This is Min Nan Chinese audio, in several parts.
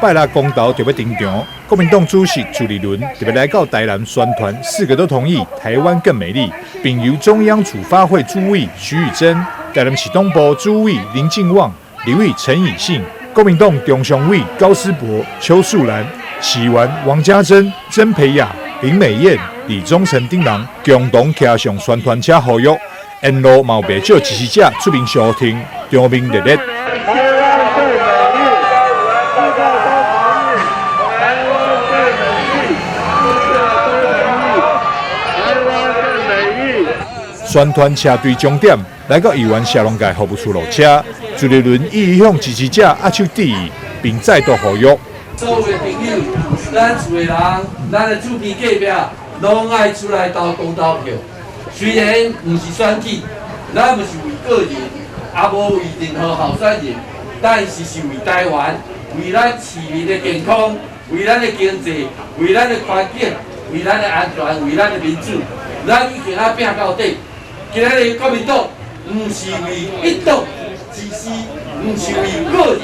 拜六公投就欲登場，國民黨主席朱立倫特別來到台南宣傳，四個都同意，台灣更美麗，並由中央主發會主委徐宇珍、台南市黨部主委林進旺、立委陳以信、國民黨中常委高思博、邱樹蘭、市議員王家珍、曾培雅、林美燕、李宗成等人共同騎上宣傳車呼籲，沿路嘛有袂少支持者出面相挺，場面熱烈。台灣最美麗，四個都同意，台灣最美麗，四個都同意，台灣最美麗。宣傳車隊終點來到議員社農界服務處落車，朱立倫一一向支持者握手致意，並再度呼籲。所有的朋友，咱厝的人，咱的厝邊隔壁，攏愛出來投公投票。雖然毋是選舉，咱毋是為個人，也無為任何候選人，但是是為台灣，為咱市民的健康，為咱的經濟，為咱的環境，為咱的安全，為咱的民主，咱一定愛拼到底。今仔日國民黨毋是為一黨之私，毋是為個人，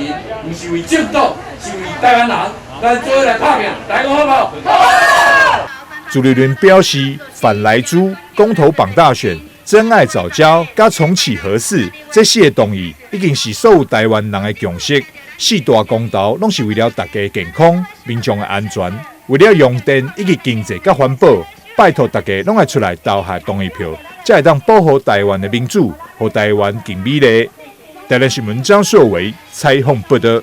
毋是為政黨，是為台灣人。咱做伙來拍拚，大家好無？好。朱立倫表示，反萊豬、公投綁大選、珍愛藻礁、佮重啟核四，這四個動議已經是所有台灣人的共識。四大公投攏是為了大家健康、民眾的安全，為了用電以及經濟佮環保，拜託大家攏愛出來投下同意票，才會當保護台灣的民主，予台灣更美麗。台南新聞張碩維採訪報道。